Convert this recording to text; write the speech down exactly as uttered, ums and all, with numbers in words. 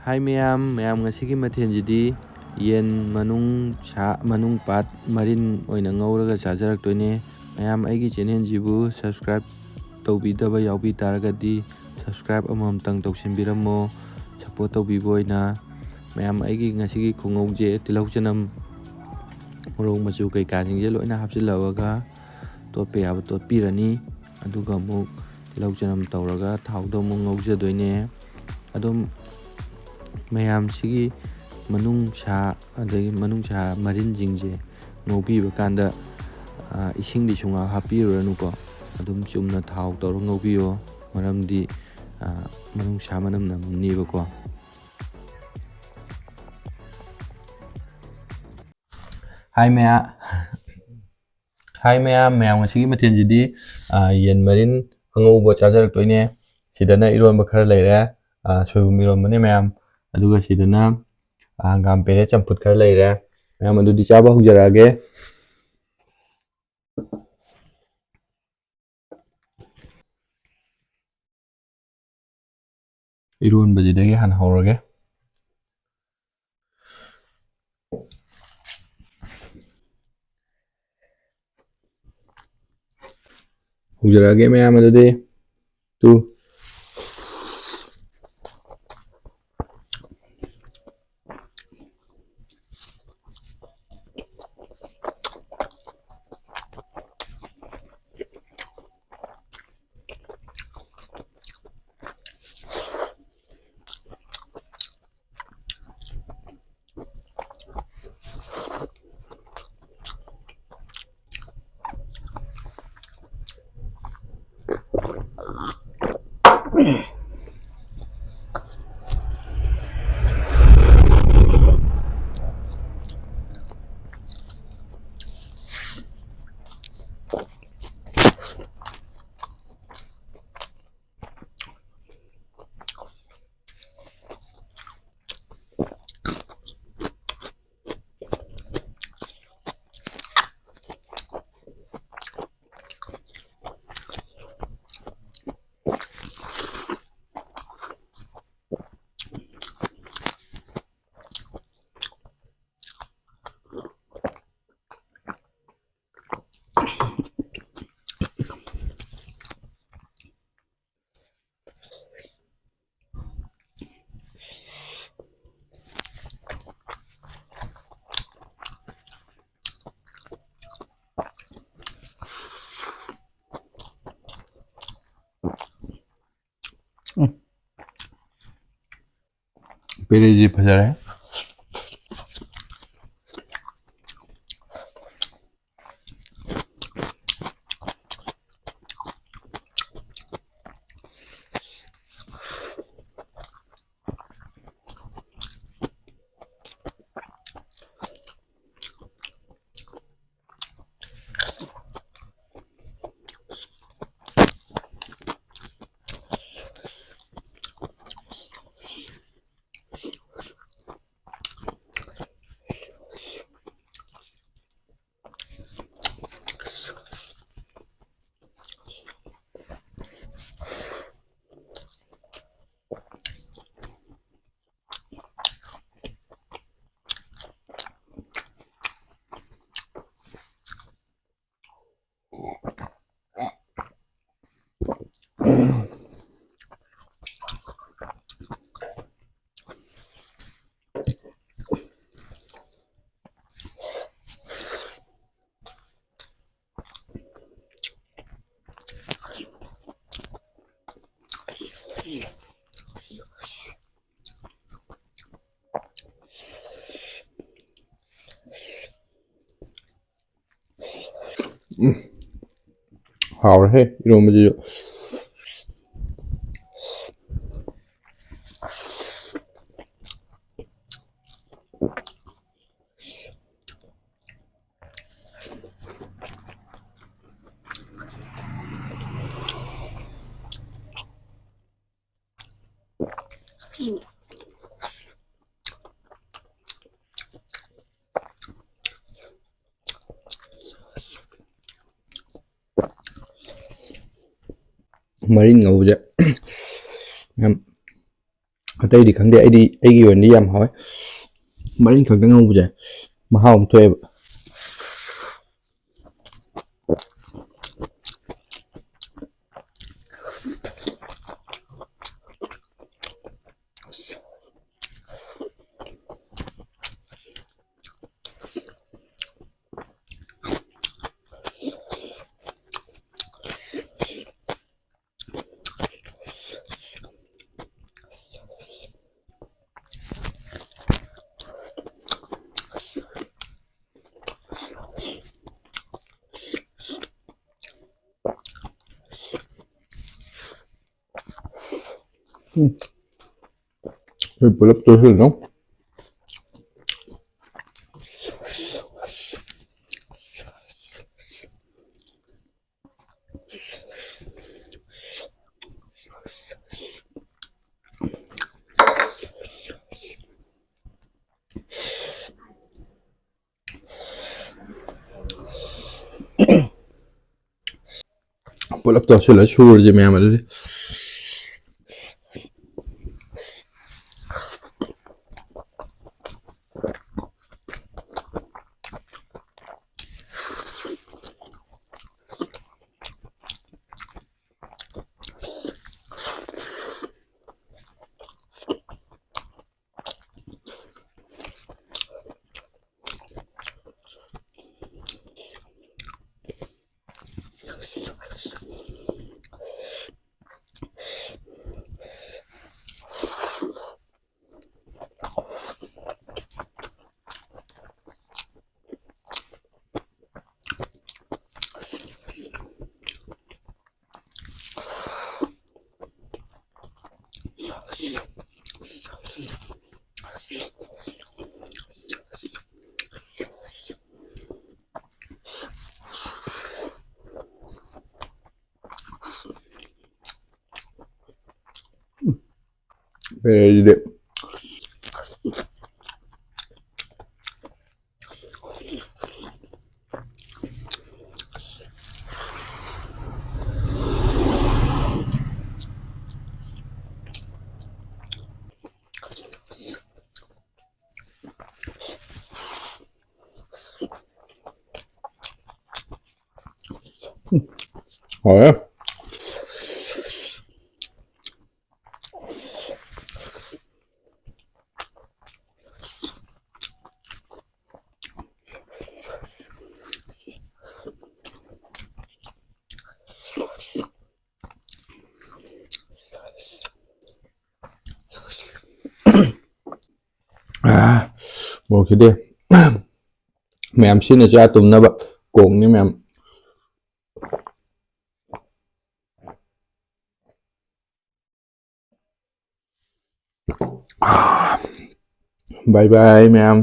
ꯍꯥꯏ ꯃꯌꯥꯝ, ꯃꯌꯥꯝ ꯉꯁꯤꯒꯤ ꯃꯊꯦꯜꯁꯤꯗꯤ ꯌꯦꯟ ꯃꯅꯨꯡ ꯁꯥ, ꯃꯅꯨꯡ part ꯃꯔꯤꯟ ꯑꯣꯏꯅ ꯉꯧꯔꯒ ꯆꯥꯖꯔꯛꯇꯣꯏꯅꯦ꯫ ꯃꯌꯥꯝ ꯑꯩꯒꯤ channelꯁꯤꯕꯨ subscribe ꯇꯧꯕꯤꯗꯕ ꯌꯥꯎꯕꯤ ꯇꯥꯔꯒꯗꯤ subscribe ꯑꯃꯃꯝꯇꯪ ꯇꯧꯁꯤꯟꯕꯤꯔꯝꯃꯣ, support ꯇꯧꯕꯤꯕ ꯑꯣꯏꯅ꯫ ꯃꯌꯥꯝ ꯑꯩꯒꯤ ꯉꯁꯤꯒꯤ ꯈꯨꯉꯧꯁꯦ ꯇꯤꯜꯍꯧ ꯆꯅꯝ ꯃꯣꯔꯣꯛ ꯃꯆꯨ ꯀꯩꯀꯥꯁꯤꯡꯁꯦ ꯂꯣꯏꯅ ꯍꯥꯞꯆꯤꯜꯂꯛꯑꯒ ꯇꯣꯠꯄ ꯌꯥꯕ ꯇꯣꯠꯄꯤꯔꯅꯤ꯫ ꯑꯗꯨꯒ ꯑꯃꯨꯛ ꯇꯤꯜꯍꯧ ꯆꯅꯝ ꯇꯧꯔꯒ ꯊꯥꯎꯗ ꯑꯃꯨꯛ ꯉꯧꯖꯗꯣꯏꯅꯦ꯫ ꯑꯗꯨꯝ ꯃꯌꯥꯝꯁꯤꯒꯤ ꯃꯅꯨꯡ ꯁꯥ, ꯑꯗꯒꯤ ꯃꯅꯨꯡ ꯁꯥ ꯃꯔꯤꯟꯁꯤꯡꯁꯦ ꯉꯧꯕꯤꯕ ꯀꯥꯟꯗ, ꯑ, ꯏꯁꯤꯡꯗꯤ ꯁꯨꯡꯍꯥꯞ ꯍꯥꯞꯄꯤꯔꯨꯔꯅꯨꯀꯣ꯫ ꯑꯗꯨꯝ ꯆꯨꯝꯅ ꯊꯥꯎ ꯇꯧꯔ ꯉꯧꯕꯤꯌꯣ꯫ ꯃꯔꯝꯗꯤ, ꯑ, ꯃꯅꯨꯡ ꯁꯥ ꯃꯅꯝ ꯅꯝꯅꯦꯕꯀꯣ꯫ ꯍꯥꯏ ꯃꯌꯥ-, ꯍꯥꯏ ꯃꯌꯥꯝ, ꯃꯌꯥꯝ ꯉꯁꯤꯒꯤ ꯃꯊꯦꯜꯁꯤꯗꯤ, ꯑ, ꯌꯦꯟ ꯃꯔꯤꯟ ꯑꯉꯧꯕ ꯆꯥꯖꯔꯛꯇꯣꯏꯅꯦ꯫ ꯁꯤꯗꯅ ꯏꯔꯣꯟꯕ ꯈꯔ ꯂꯩꯔꯦ, ꯑ, ꯁꯣꯏꯕꯨꯝ ꯏꯔꯣꯟꯕꯅꯦ ꯃꯌꯥꯝ꯫ ꯑꯗꯨꯒ ꯁꯤꯗꯅ, ꯑ, ꯍꯪꯒꯥꯝ ꯄꯦꯔꯦ ꯆꯝꯐꯨꯠ ꯈꯔ ꯂꯩꯔꯦ꯫ ꯃꯌꯥꯝ ꯑꯗꯨꯗꯤ ꯆꯥꯕ ꯍꯧꯖꯔꯛꯑꯒꯦ꯫ ꯏꯔꯣꯟꯕꯁꯤꯗꯒꯤ ꯍꯥꯟꯅ ꯍꯧꯔꯒꯦ꯫ ꯍꯧꯖꯔꯛꯑꯒꯦ ꯃꯌꯥꯝ ꯑꯗꯨꯗꯤ꯫ ꯇꯨ꯫ ꯄꯦꯔꯦꯁꯤ ꯐꯖꯔꯦ꯫ ꯎꯝ꯫ ꯍꯥꯎꯔꯦꯍꯦ ꯏꯔꯣꯝꯕꯁꯤꯁꯨ꯫ ꯃꯔꯤꯟ ꯉꯧꯕꯁꯦ ꯌꯥꯝ, ꯑꯇꯩꯗꯤ ꯈꯪꯗꯦ, ꯑꯩꯗꯤ, ꯑꯩꯒꯤ ꯑꯣꯏꯅꯗꯤ ꯌꯥꯝ ꯍꯥꯎꯋꯦ꯫ ꯃꯔꯤꯟ ꯈꯛꯇ ꯉꯧꯕꯁꯦ ꯃꯍꯥꯎ ꯑꯃ ꯊꯣꯛꯑꯦꯕ꯫ ꯎꯝ꯫ ꯑꯩꯈꯣꯏ ꯄꯨꯂꯞ ꯇꯣꯠꯁꯤꯜꯂꯣ꯫ ꯄꯨꯂꯞ ꯇꯧꯁꯤꯜꯂ ꯁꯨꯔꯁꯦ ꯃꯌꯥꯝ ꯑꯗꯨꯗꯤ꯫ ꯄꯦꯔꯦꯁꯤꯗꯤ꯫ ꯍꯥꯎꯔꯦ꯫ ꯑꯥ, ꯃꯣꯔꯣꯛꯁꯤꯗꯤ ꯃꯌꯥꯝ ꯁꯤꯅ ꯆꯥ ꯇꯨꯝꯅꯕ ꯀꯣꯡꯅꯤ ꯃꯌꯥꯝ꯫ ꯕꯥꯏ ꯕꯥꯏ ꯃꯌꯥꯝ꯫